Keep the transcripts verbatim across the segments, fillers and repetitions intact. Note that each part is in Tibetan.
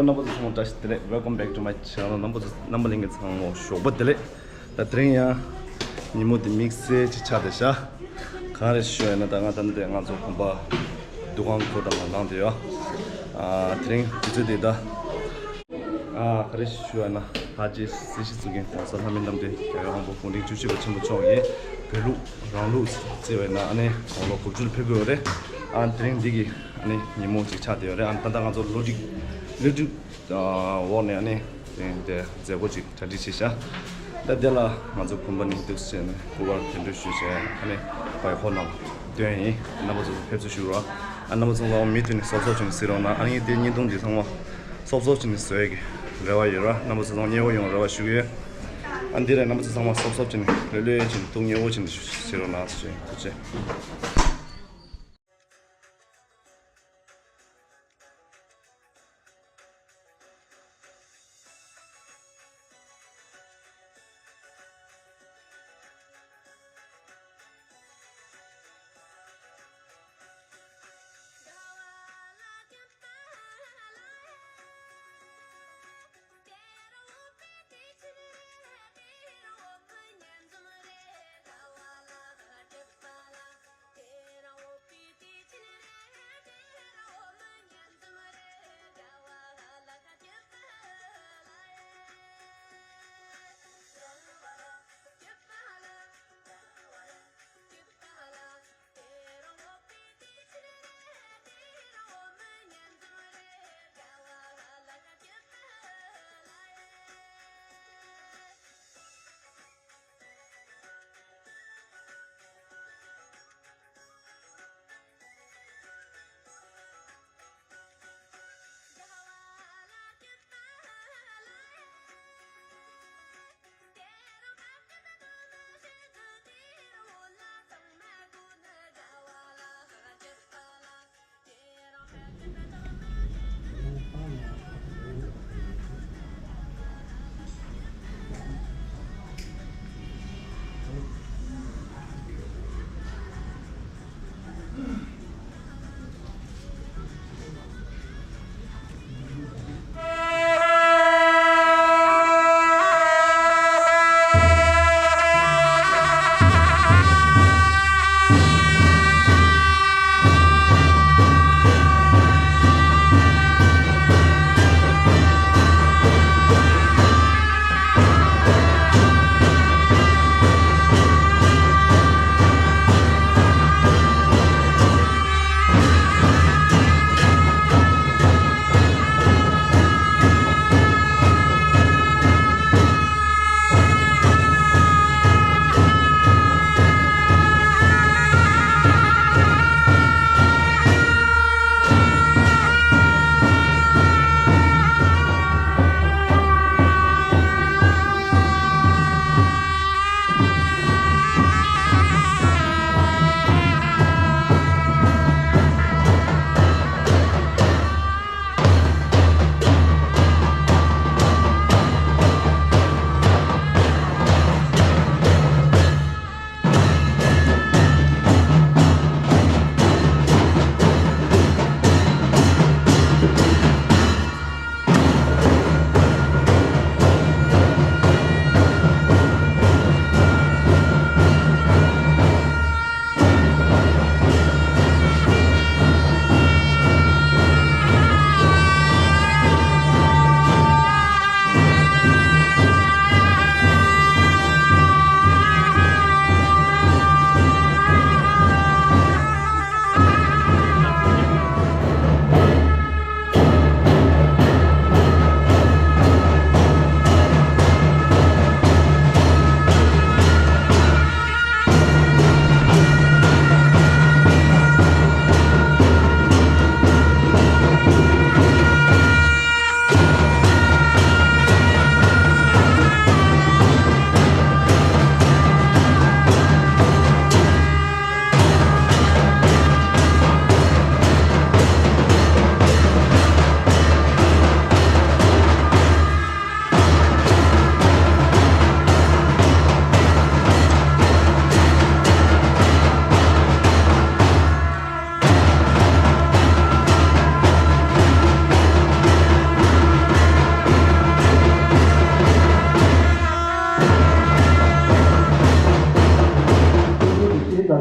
རྣམ་པ་ཚོ་ཚང་མ་བཀྲ་ཤིས་བདེ་ལེགས། Welcome back to my channel. རྣམ་པ་ཚོ་རྣམ་པ་ལྷན་རྒྱས་ཚང་མ་ཞོགས་པ་བདེ་ལེགས། ད་དེ་རིང་ཡང་ཉིན་མོ་འདི་དམིགས་བསལ་ཅིག་ཆགས་བསྡད་ཤག་གང་རེད་ཞུ་ཡ་ན། ད་ང་ད་ལྟ་དེ་ང་ཚོ་གོམ་པ་འདུ་ཁང་ཁོ་ད་ལ་ལངས་བསྡད་ཡོད། ཨ་དེ་རིང་དུས་ཚོད་འདི་ད་ཨ་ག་རེ་ཞུ་ཡ་ན། ལྷ་རྗེ་སྲིད་ཞི་གཙུག་རྒྱན་༸གོང་ས་ལྷ་མིའི་རྣམ་འདྲེན་རྒྱལ་བའི་དབང་པོ་གུང་ཁྲན་བཅུ་བཞི་པ་ཆེན་པོ་མཆོག་གིས་བོད་ལུགས་རང་ལུགས་བརྩི་བའི་ནང་ཨ་ནི་དགུང་ལོ་དགུ་བཅུ་ལ་ཕེབས་ཀྱི་ཡོད་རེད། ཨ་དེ་རིང་འདི་གི་ཨ་ནི་ཉིན་མོ་ཅིག་ཆགས་བསྡད་ཡོད་རེད། ཨ་ད་ལྟ་ང་ཚོ་གློ་སྒྲིག་གློ་སྒྲིག་འོག་ནས་ཨ་ནི་དེ་མཛད་སྒོ་ཅིག་གྲ་སྒྲིག་བྱས་ཤག་ད་དེ་ལ་ང་ཚོ་གུས་པ་ནི་འདུག་སེ་བྱས་ནས་སྐུ་པར་དེ་འདྲ་ཞུས་བྱས་ཨ་ནི་བའི་ཧོ་ནང་བཏོན་ཡིན། རྣམ་པ་ཚོ་ཕེབས་བསུ་ཞུ་རོགས། ཨ་རྣམ་པ་ཚོ་ཚང་མ་མུ་མཐུད་ནས་སོབ་སོབ་བྱས་ནས་གཟིགས་རོགས་གནང་། ཨ་ནི་དེ་བརྙན་ཐུང་འདི་ཚང་མ་སོབ་སོབ་བྱས་ནས་བཟོ་ཡས་ཀྱི་རེ་བ་ཡོད་ར། རྣམ་པ་ཚོ་ཚང་མ་མཉེས་པོ་ཡོང་རེ་བ་ཞུ་གི་ཡོད། ཨ་འདི་རེད། རྣམ་པ་ཚོ་ཚང་མ་སོབ་སོབ་བྱས་ནས་ལྷོད་ལྷོད་བྱས་ནས་ཐུགས་མཉེས་པོ་བྱས་ནས་བྱེད་རོགས་གནང་ཞེས། ཐུགས་རྗེ་ཆེ།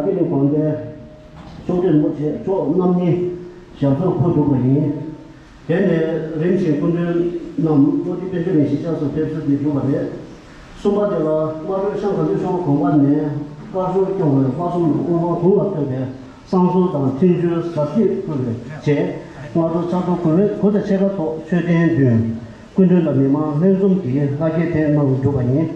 ཀི་ལི་དགོན་པའི་མཆོག་སྤྲུལ་རིན་པོ་ཆེ་མཆོག་རྣམ་གཉིས་ཞབས་སོར་འཁོད་འདུག་པ་ཡིན། དེ་ནས་རིམ་བཞིན་སྐུ་མགྲོན་རྣམས་བློ་གྲོས་དཔལ་འབྱོར་གྱི་གཞིས་ཆགས་སུ་ཕེབས་བསུ་དེ་གྲུབ་པ་རེད། གསུམ་པ་དེ་ལ་སྔ་དྲོ་ཤང་ག་འདུས་ཤོག་དགོན་པ་ནས་དཀར་ཟུར་སྐྱོང་བའི་དམག་གསུམ་དབུ་འཕང་དགུང་ལ་བསྟོད་པའི་བསང་གསོལ་དང་འཕྲིན་བཅོལ་ཟབ་རྒྱས་ཕུལ་བའི་རྗེས། སྔ་དྲོ་ཕྱག་ཐོ་དགུ་པའི་དགུ་དང་ཕྱེད་ཀ་ཐོག་མཆོད་རྟེན་མདུན། སྐུ་མགྲོན་དང་མི་མང་ལྷན་འཛོམས་ཀྱིས་ལྷ་སྐྱེལ་དེ་གནང་གྲུབ་པ་ཡིན།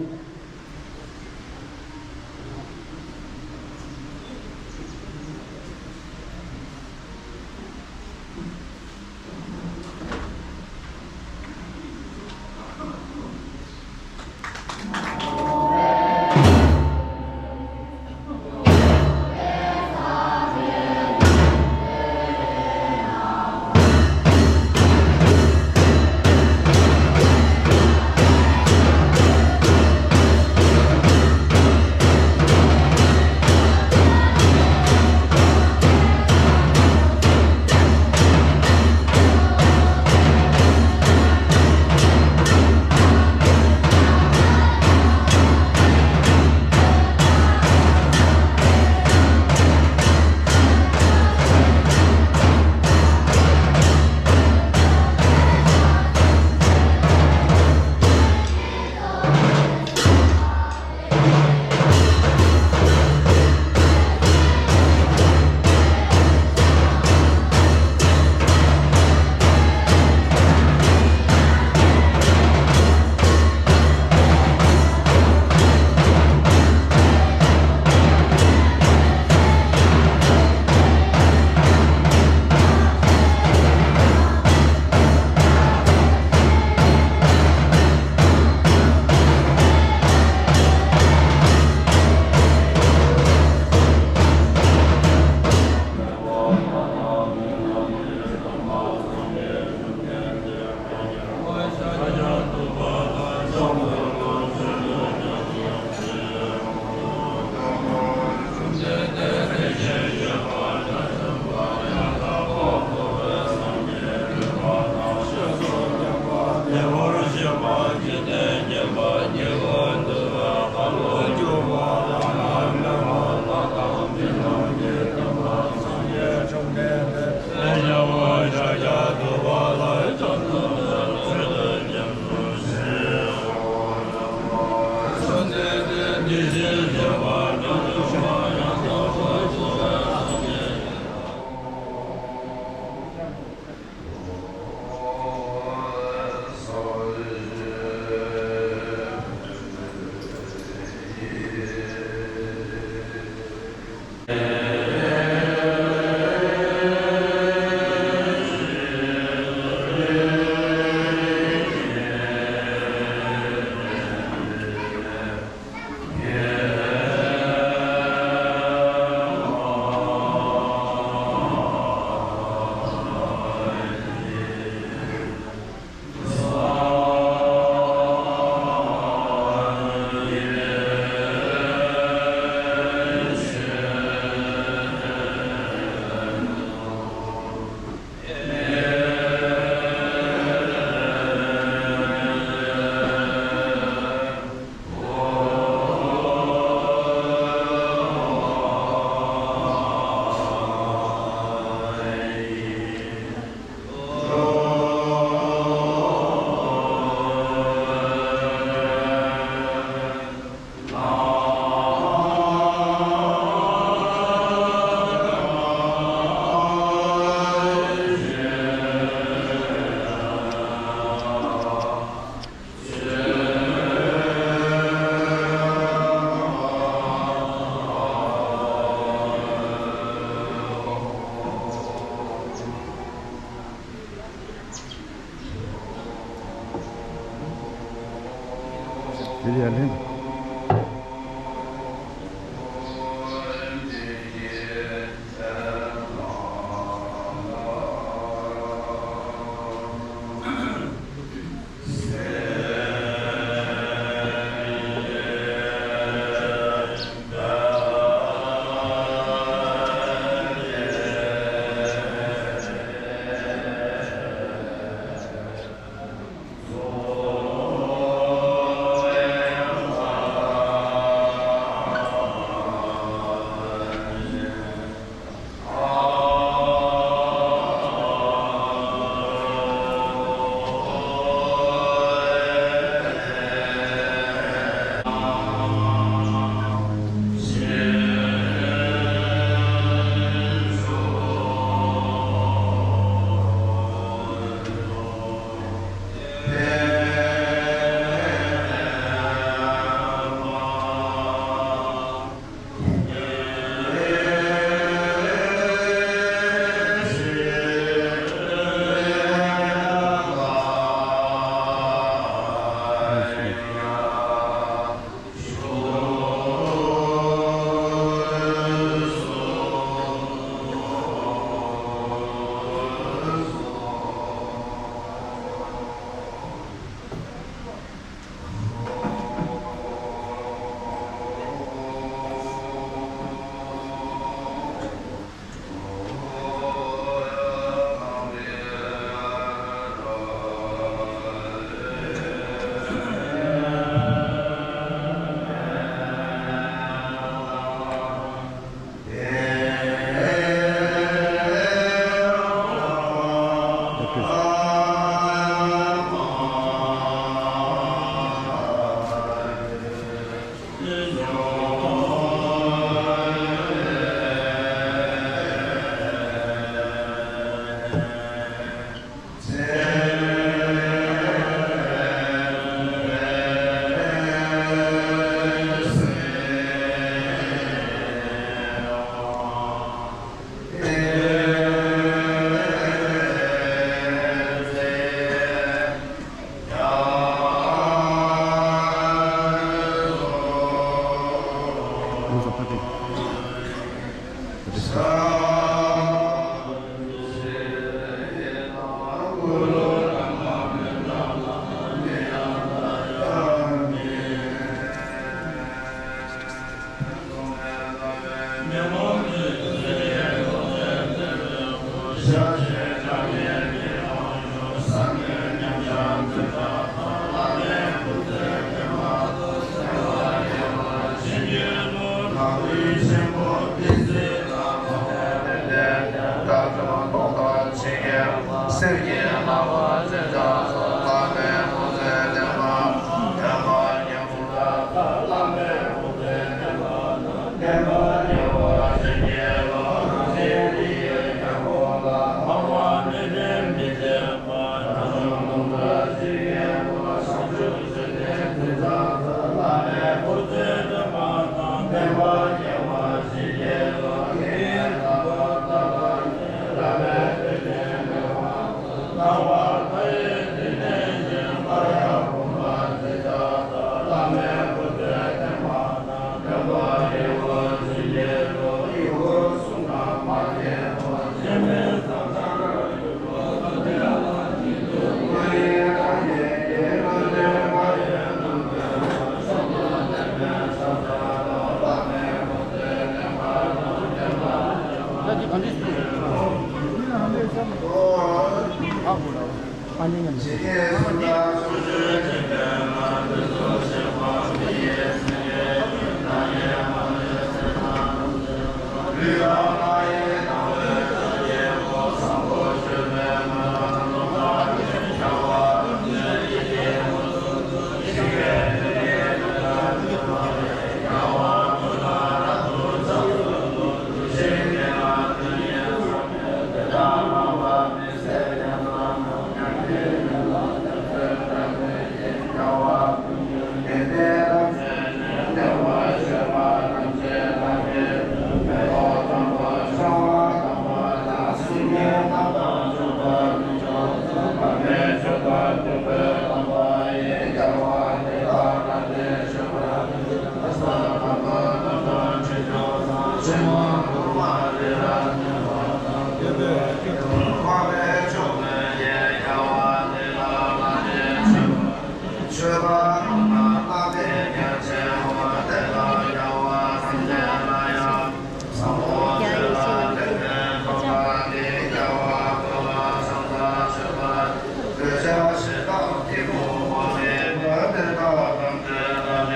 དེ་ཡར་ལེན།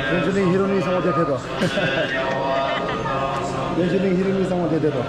བན་ཆོས་གླིང་ཧེ་རོ་ནི་གསང་བ་དེ་དེ་དོ། བན་ཆོས་གླིང་ཧེ་རོ་ནི་གསང་བ་དེ་དེ་དོ།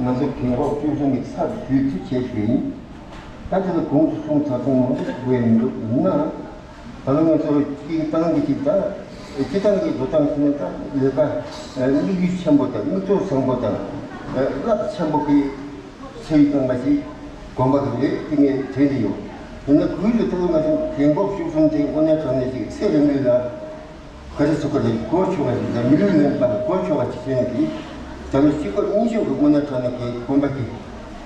ང་ཚོ་རྒན་གོག་བཅུ་གསུམ་གྱི་ཚབ་ཞུས་ཚུལ་བྱས་ཞུས་ཡིན། ད་དེ་ལ་གོང་དུ་གསུངས་ཚར་སོང་ང་ཚོ་དགོས་ཡིན་འདུག་ཡིན་ན། ད་ལོ་ང་ཚོ་སྤྱི་བཏང་གི་ཅིག་ད། སྤྱི་བཏང་གི་འགྲོ་སྟངས་ཟེར་ན་ད་ལས་ཀ་དམིགས་ཡུལ་ཆེན་པོ་དང་དམིགས་ཚད་བཟང་པོ་དང་རླབས་ཆེན་པོ་གི་ཚེ་ཡི་སྟོང་པ་ཞིག་དགོན་པ་གི་རེད་དེ་ངས་དྲན་གྱི་ཡོད། ཡིན་ན་གུས་ལ་ད་ལོ་ང་ཚོ་རྒན་གོག་བཅུ་གསུམ་དེ་དངོས་གནས་དྲང་གནས་ཅིག་ཚེ་རིང་ལུས་ལ། ག་རེ་ཟེར་དགོས་རེད། གོ་ཆོད་པ་ཞིག་དང་མི་ལུས་ལེན་པར་གོ་ཆོད་པ་ཞིག་བྱས་ནས་ཀྱིས། ད་ལོ་སྤྱི་ཁོག་གཉིས་ཤོག་གི་དངོས་གནས་དྲང་གནས་ཀྱི་དགོན་པ་གི་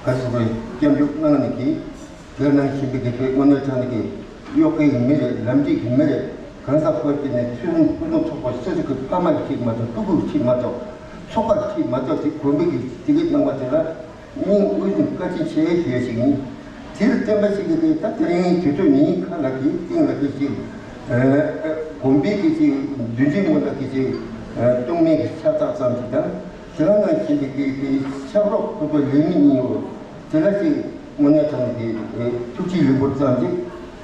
ག་རེ་ཟེར་དགོས་རེད། སྐྱབས་འཇུག་གནང་ནས་ཀྱིས། དེར་ནང་བཞིན་པའི་དགེ་བའི་དངོས་གནས་དྲང་གནས་ཀྱི་གཡོག་གི་མི་རེད། ལམ་འབྲས་ཀྱི་མི་རེད། གང་ཟག་ཁོ་སྐྱེས་ནས་ཚུལ་ཁྲིམས་ཀུན་སློང་ཚོགས་པ་སོ་སོ་གི་ཕ་མ་གི་ཁྲིད་མ་གཏོགས་སྤྲུལ་སྐུ་གི་ཁྲིད་མ་གཏོགས་ཚོགས་པ་གི་ཁྲིད་མ་གཏོགས་དེ་དགོན་པའི་གི་དེ་གའི་གནང་བ་དེ་ལ། སྙིང་དབུས་སུ་བཀའ་དྲིན་ཆེ་ཞུ་ཡ་ཞིག་ཡིན། དེར་བསྟན་པ་ཞིག་གིས་ད་དེ་རིང་དུས་ཚོད་ཉིན་ཁ་ལ་གི་སྟེང་ལ་གི་ཅིག་དགོན་པའི་གི་ཅིག་འདུ་འཛི་སྔོན་ལ་གི་ཅིག་སྟོང་མིན་གི་ཕྱག་རྟགས་ཙམ་ཞིག་དང་། དེ་ལ་ནང་བཞིན་གྱི་གི་གི་ཕྱག་རོགས་ཁོ་ཚོ་ལས་མི་གཉིས་ཡོད། དེ་ལ་ཅིག་དངོས་གནས་དྲང་གི་ཐུགས་རྗེ་ལེགས་འབུལ་ཙམ་ཅིག།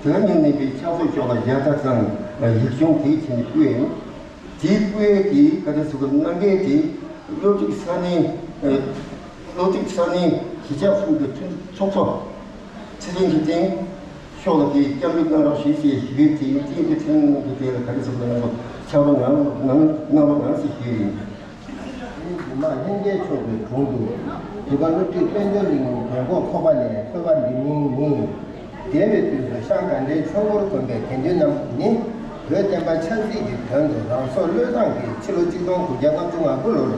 དེ་ལ་ཉིན་གནས་པའི་ཕྱག་མཛོད་ཤོག་ལ་བཞག་ད་ཙམ་ཡིག་ཆུང་དེའི་ཆེད་ནས་བསྐུར་ཡ་ཡིན། དེའི་བསྐུར་ཡས་དེ་ག་རེ་ཟེར་དགོས། གནང་མཁན་དེ་སློབ་ཕྲུག་ས་གནས། སློབ་ཕྲུག་ས་གནས་གཞིས་ཆགས་གསུམ་གྱི་མཐུན་ཚོགས་གཙོ་ཚེ་རིང་གི་སྟེང་ཤོག་ལ་དེ་སྐྱབས་འཇུག་གནང་རོགས་ཞེས་ཞེས་ཞུ་གི་དེ་སྟེང་དུ་ཚེ་རིང་གི་དེ་ལ་ག་རེ་ཟེར་དགོས། གནང་རོགས་ཕྱག་རོགས་གནང་གནང་གནང་རོགས་གནང་ཞེས་ཞུས་ཡིན། རྗེ་མ་ལྷན་རྒྱས་མཆོག་གི་དྲུང་དུ། གྲུབ་པ་བློ་གྲོས་དཔལ་འབྱོར་གླིང་བོན་པོ་ཁོག་པ་ནས་གསོལ་བ་འདེབས་མཁན་ཡིན། འདས་པའི་དུས་སུ་ཤང་དགའ་ལྡན་ཆོས་འཁོར་དགོན་པའི་དགེ་འདུན་རྣམས་ནི། བོད་བསྟན་པ་ཆབ་སྲིད་ཀྱི་དོན་དུ་རང་སྲོག་བློས་བཏང་གིས་ཕྱི་ལོ་ཆིག་སྟོང་དགུ་བརྒྱ་ལྔ་བཅུ་ང་དགུ་ལོར་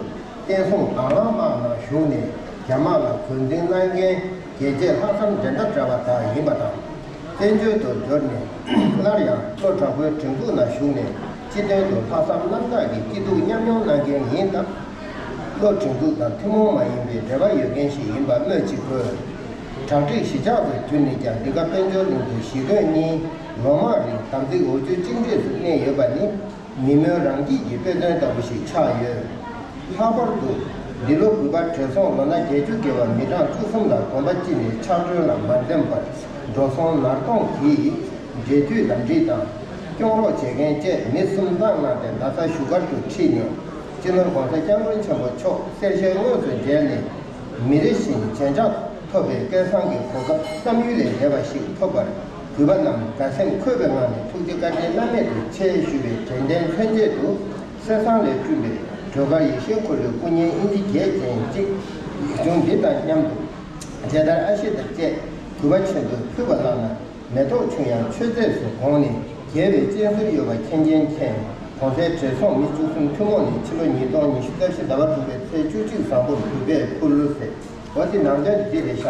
བསྟན་སྲུང་དྭང་བླངས་དམག་ནང་ཞུགས་ནས་རྒྱ་དམག་ལ་གུས་འཛིན་གནང་མཁན་རྒྱལ་གཅེས་ལྷག་བསམ་འགྲན་ཟླ་བྲལ་བ་དག་ཡིན་པ་དང་། བཙན་བྱོལ་དུ་འབྱོར་ནས་སླར་ཡང་བློ་དྲག་པོའི་སྒྲིག་འཛུགས་ནང་ཞུགས་ནས་སྤྱི་དོན་དུ་ལྷག་བསམ་རྣམ་དག་གིས་སྐྱིད་སྡུག་མཉམ་མྱོང་གནང་མཁན་ཡིན་སྟབས། བློ་སྒྲིག་འཛུགས་དང་ཐུན་མོང་མ་ཡིན་པའི་འབྲེལ་བ་ཡོད་མཁན་ཞིག་ཡིན་པ་སྨོས་ཅི་དགོས། གྲ་སྒྲིག་གཞིས་ཆགས་སུ་གྱུར་ནས་ཀྱང་འདི་ག་དཔལ་འབྱོར་གླིང་དུ་གཞིས་དགོན་གཉིས་ལོ་མང་རིང་དམ་ཚིག་འོ་བཅུད་གཅིག་འདྲེས་སུ་གནས་ཡོད་པ་ནི། མི་མོས་རང་སྐྱིད་ཀྱི་དཔེ་མཚོན་ལྟ་བུ་ཞིག་ཆགས་ཡོད། ལྷག་པར་དུ། འདི་ལོ་གུས་པ་བགྲེས་སོང་ལོ་ན་བརྒྱད་ཅུ་བརྒལ་བ་མི་གྲངས་བཅུ་གསུམ་ལ་དགོན་པ་སྤྱི་ནས་ཕྱག་གྲོལ་ལ་མ་འཛེམས་པར་འགྲོ་སོང་ནར་གཏོང་གིས་འབྲེལ་མཐུད་ལམ་འཁྲིད་དང་སྐྱོང་རོགས་བྱེད་མཁན་བཅས་མི་གསུམ་བཏང་གནང་སྟེ་ཟླ་ས་བཞུགས་སྒར་དུ་ཁྲིད་ནས་སྤྱི་ནོར་༸གོང་ས་༸སྐྱབས་མགོན་ཆེན་པོ་མཆོག་གསལ་བཤད་དངོས་སུ་མཇལ་ནས་མི་རེ་བཞིན་བྱོན་ཆགས་ཐོབ་པའི་སྐལ་བཟང་གི་གོ་སྐབས་བསམ་ཡུལ་ལས་འདས་པ་ཞིག་ཐོབ་པར་གུས་པ་རྣམས་དགའ་སེམས་འཁོལ་བའི་ངང་ནས་ཐུགས་རྗེ་བཀའ་དྲིན་བླ་མེད་དུ་ཆེ་ཞུ་བའི་དྲན་རྟེན་མཚོན་བྱེད་དུ། གསེར་ཟངས་ལས་བསྐྲུན་པའི་སྒྲོལ་དཀར་ཡེ་ཤེས་འཁོར་ལོའི་སྐུ་བརྙན་ཨིན་ཇི་བརྒྱད་ཅན་གཅིག་ཡིག་ཆུང་འདི་དང་མཉམ་དུ་མཇལ་དར་ཨ་ཤེ་དང་བཅས་གུས་པ་ཆེན་པོས་ཕུལ་བ་ལགས་ན། མེ་ཏོག་ཆུང་ཡང་མཆོད་རྫས་སུ་དགོངས་ནས་རྒྱལ་བའི་སྤྱན་ཟུར་ཡོད་པ་མཁྱེན་མཁྱེན་མཁྱེན། གོང་གསལ་བགྲེས་སོང་མི་བཅུ་གསུམ་ཐུན་མོང་ནས་ཕྱི་ལོ་ཉིས་སྟོང་ཉི་ཤུ་རྩ་བཞི་ཟླ་བ་དྲུག་པའི་ཚེས་བཅུ་གཅིག་བཟང་པོར་གུས་པས་ཕུལ་ཟེར། འོ་དེ་ནང་དོན་འདི་རེད་ཤག་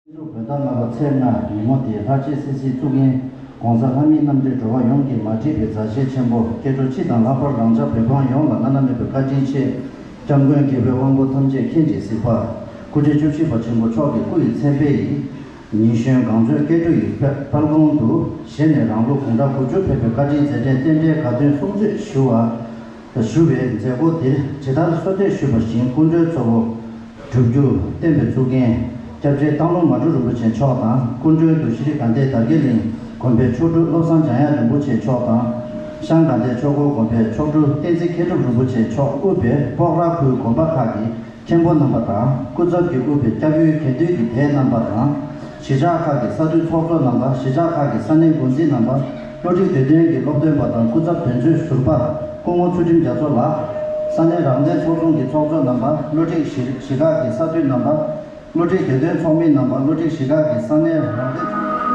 ཕྱི་དྲོ་བོད་ཟླ་ལྔ་པ་ཚེས་ལྔ་ཉིན་མོ་དེ་ལྷར་བཅས་སིལ་སིལ་བཙུགས་མཁན་༸གོང་ས་ལྷ་མིའི་རྣམ་འདྲེན་འགྲོ་བ་ཡོངས་ཀྱི་མ་བསྒྲིགས་པའི་མཛའ་བཤེས་ཆེན་པོ་སྐྱེ་འགྲོ་སྤྱི་དང་ལྷག་པར་རང་ཅག་བོད་འབངས་ཡོངས་ལ་བླ་ན་མེད་པའི་བཀའ་དྲིན་ཆེ། སྐྱབས་མགོན་རྒྱལ་བའི་དབང་པོ་ཐམས་ཅད་མཁྱེན་ཅིང་གཟིགས་པ། སྐུ་ཕྲེང་བཅུ་བཞི་པ་ཆེན་པོ་མཆོག་གི་སྐུ་ཡི་མཚན་དཔེ་ཡིས། ཉི་གཞོན་གངས་མཛོད་སྐྱེ་འགྲོ་ཡི་དཔལ་དཔལ་ཀོང་དུ་བཞེས་ནས་རང་ལོ་དགུང་གྲངས་དགུ་བཅུར་ཕེབས་པའི་བཀའ་དྲིན་རྗེས་དྲན་རྟེན་འབྲེལ་དགའ་སྟོན་སྲུང་བརྩི་ཞུ་བ། ཞུ་བའི་མཛད་སྒོ་འདིར་ཇི་ལྟར་གསོལ་འདེབས་ཞུས་པ་བཞིན་སྐུ་མགྲོན་གཙོ་བོ། སྒྲུབ་བརྒྱུད་བསྟན་པའི་གཙུག་རྒྱན། སྐྱབས་རྗེ་སྟག་ལུང་མ་གྲུ་རིན་པོ་ཆེ་མཆོག་དང་སྐུ་མགྲོན་དུ་ཤྲི་དགའ་ལྡན་དར་རྒྱས་གླིང་དགོན་པའི་མཆོག་སྤྲུལ་བློ་བཟང་འཇམ་དབྱངས་རིན་པོ་ཆེ་མཆོག་དང་། ཤང་དགའ་ལྡན་ཆོས་འཁོར་དགོན་པའི་མཆོག་སྤྲུལ་བསྟན་འཛིན་མཁས་གྲུབ་རིན་པོ་ཆེ་མཆོག་དབུས་པའི་སྤོག་ར་ཁུལ་དགོན་པ་ཁག་གི་མཁན་པོ་རྣམ་པ་དང་སྐུ་ཚབ་ཀྱིས་དབུས་པའི་སྐྱབས་ཡུལ་དགེ་འདུན་གྱི་སྡེ་རྣམ་པ་དང་། གཞིས་ཆགས་ཁག་གི་ས་འཐུས་ཚོགས་གཙོ་རྣམ་པ། གཞིས་ཆགས་ཁག་གི་ས་གནས་འགོ་འཛིན་རྣམ་པ། བློ་སྒྲིག་དུས་སྟོན་གྱི་སློབ་སྟོན་པ་དང་སྐུ་ཚབ་དོན་གཅོད་ཟུར་པ་སྐུ་ངོ་ཚུལ་ཁྲིམས་རྒྱ་མཚོ་ལགས། ས་གནས་རང་བདེན་ཚོགས་ཆུང་གི་ཚོགས་གཙོ་རྣམ་པ། བློ་སྒྲིག་གཞིས་གཞིས་ཁག་གི་ས་འཐུས་རྣམ་པ། བློ་སྒྲིག་དེ་དོན་ཚོགས་མི་རྣམ་པ། བློ་སྒྲིག་གཞིས་ཁག་གི་ས་གནས་རང་བདེན་ཚོགས།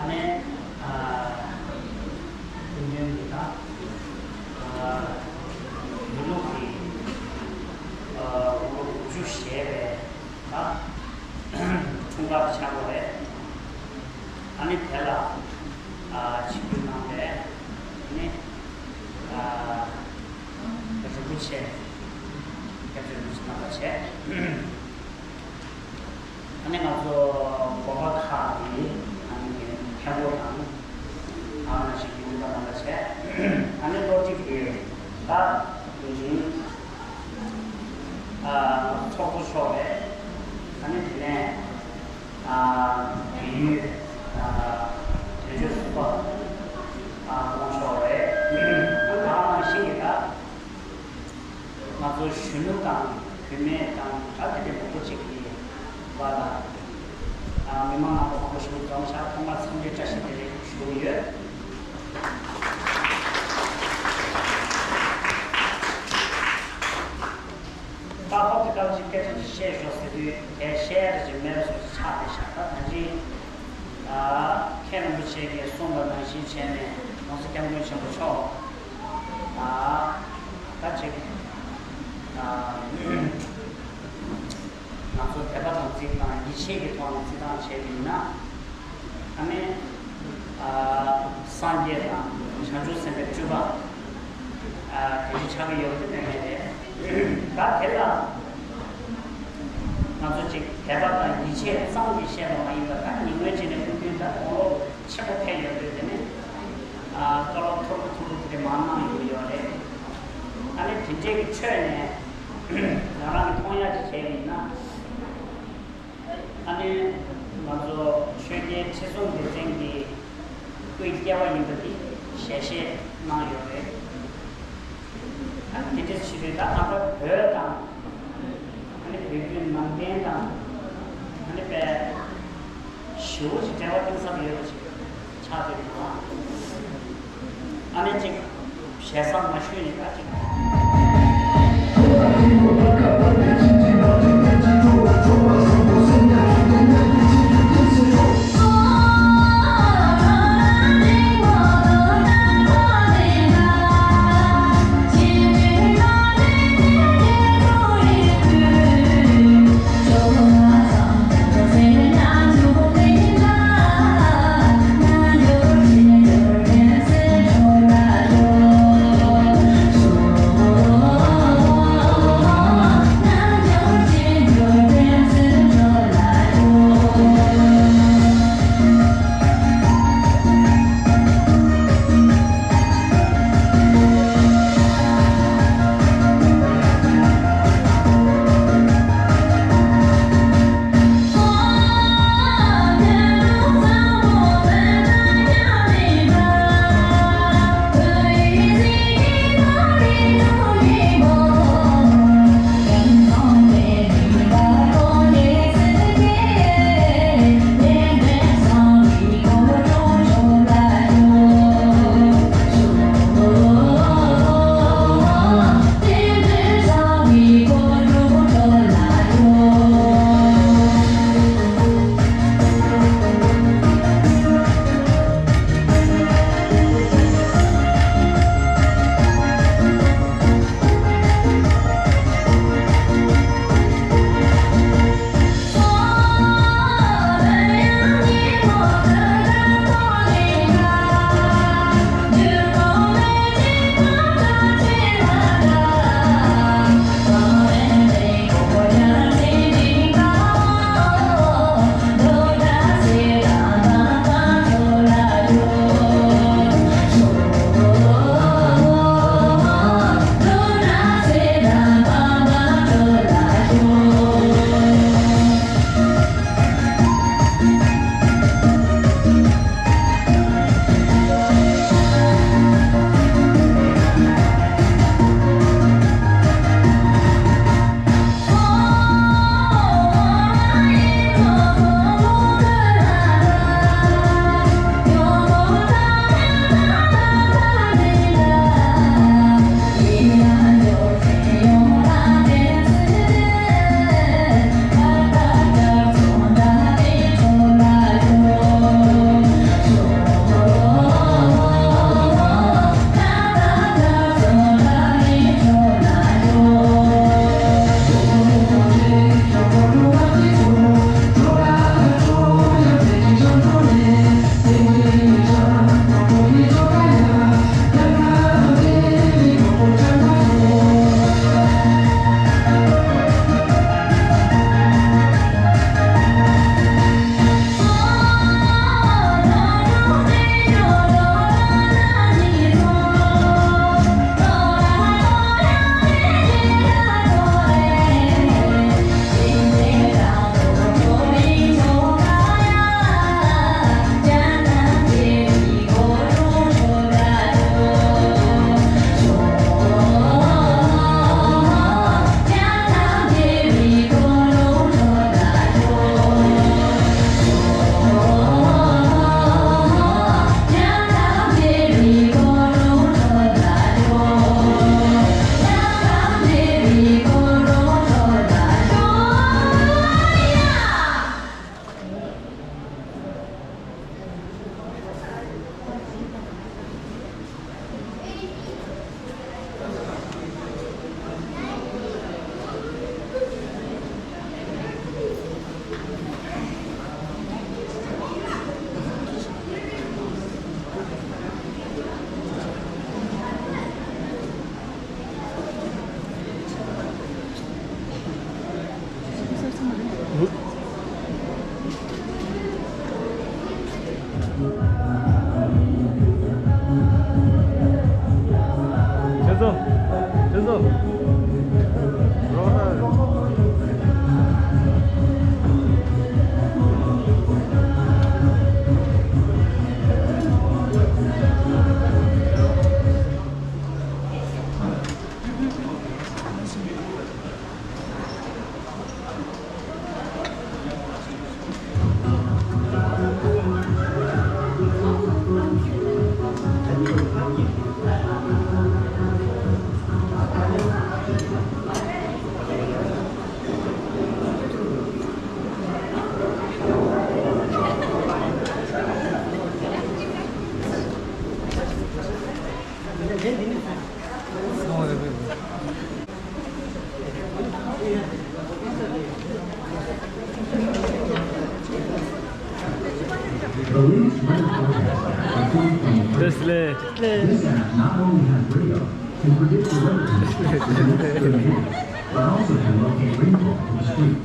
ཨ་ནི། ཨ། ཀུན་མཁྱེན་གྱིས་ད། ཨ། མི་ལུགས་ཀྱི། ཨ། འོ་དགུ་བཅུ་བཞེས་པའི་ད་འཁྲུངས་སྐར་ཆགས་པ་རེད། ཨ་ནི་དེ་ལ། ཨ། ཆིབས་བསྒྱུར་གནང་བའི། ཨ་ནི། ཨ། རིན་པོ་ཆེ། སྐྱབས་རྗེ་རིན་པོ་ཆེ་རྣམ་པ་བྱས། ཨ་ནི་ང་ཚོ་དགོན་པ་ཁག་གི་ཨ་ནི་མཁན་པོ་དང་ཨ་ནི་ཞིག་ཡོང་པ་རྣམ་པ་བྱས། ཨ་ནི་སློབ་ཁྲིད་ཀྱི་ད་དེ་བཞིན་ཨ་ཚོགས་གཙོ་མཆོག་རེད། ཨ་ནི་དེ་ནས་ཨ་བལ་ཡུལ་ཨ་དོན་གཅོད་ཟུར་པ་ཨ་སྐུ་ངོ་མཆོག་རེད། ཨ་ནི་ད་ག་ནང་བཞིན་གྱི་ད། ང་ཚོ་གཞོན་ནུ་དང་བུད་མེད་དང་ད་དེ་འདྲའི་མང་པོ་ཅིག་གིས་བ་ལ། ཨ། མི་མང་རྣམ་པ་མང་པོ་ཞིག་འཛོམས་ཤག་ཐོག་མར་འཚམས་འདྲི་བཀྲ་ཤིས་བདེ་ལེགས་ཞུ་གི་ཡོད། ད་ཧོབ་ཏེ་སྐབས་ཅིག་སྐད་ཆ་ཅིག་བཤད་ཤོག་ཟེར་དུས་དེ་བཤད་ཡ་ཅིག་མེད་པ་བཟོ་ཅིག་ཆགས་བསྡད་ཤག་ད་ད་ཅི། ཨ། མཁན་རིན་པོ་ཆེ་གིས་གསུངས་པ་ནང་བཞིན་བྱས་ནས་༸གོང་ས་༸སྐྱབས་མགོན་ཆེན་པོ་མཆོག་ཨ། ད་ཅིག་ཨ། ང་ཚོ་དད་པ་དང་བརྩི་སྟངས་ཡིད་ཆེས་ཀྱི་ཐོག་ནས་བརྩི་སྟངས་བྱས་པ་ཡིན་ན། ཨ་ནི། ཨ། སངས་རྒྱས་དང་བྱང་ཆུབ་སེམས་དཔའི་སྤྲུལ་པ། ཨ། དེ་འདྲ་ཆགས་ཀྱི་ཡོད་པ་དེ་མེད་མེད་རེད། ད་དེ་ལ་ང་ཚོ་ཅིག་དད་པ་དང་ཡིད་ཆེས་ཙམ་གྱིས་བཤད་པ་མ་ཡིན་པར། ད་ཉིན་མོའི་ཆ་ནས་ཀུན་མཁྱེན་དང་དགུང་ལོ་ཆེན་པོ་ཕེབས་ཡོད་དུས་དེ་ནས། ཨ། བཀའ་སློབ་མཐུར་ཐུག་དེ་མང་གནང་ཡོད་ཡོད་རེད། ཨ་ནི་དེ་འདྲའི་གི་ཁྲོད་ནས་ང་རང་གི་མཐོང་ཡག་ཅིག་བྱས་པ་ཡིན་ན། ཨ་ནི་ང་ཚོ་ཆོས་རྒྱལ་ཁྲི་སྲོང་ལྡེ་བཙན་གྱི་སྐུའི་སྐྱེ་བ་ཡིན་པ་འདི་ཞལ་བཞེས་གནང་ཡོད་རེད། ཨ་ནི་དེ་འདྲ་བྱས་པའི་ད་ཨ་ཕ་བོད་དང་། ཨ་ནི་བོད་བརྒྱུད་ནང་བསྟན་དང་། ཨ་ནི་དཔེ་ཞེ་པོ་ཅིག་འབྲེལ་བ་གཏིང་ཟབ་ཡོད་པ་ཅིག་ཆགས་བསྡད་འདུག་ཨ་ནི་ཅིག་ཞལ་བཟང་མ་ཞུས་ནས་ད་ཅིག This app not only has radar, can predict the weather conditions within minutes, but also can locate rainfall from the street.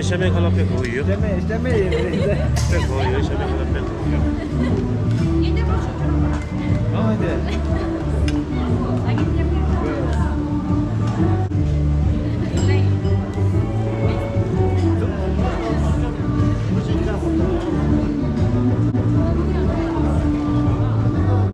ང་ཤ་མེད་ཁ་ལག་དཔེ་དགོས་ཡོད། ཤ་མེད་ཤ་མེད་ཡིན་རེད། དཔེ་དགོས་ཡོད། ཤ་མེད་ཁ་ལག་དཔེ་དགོས་ཡོད།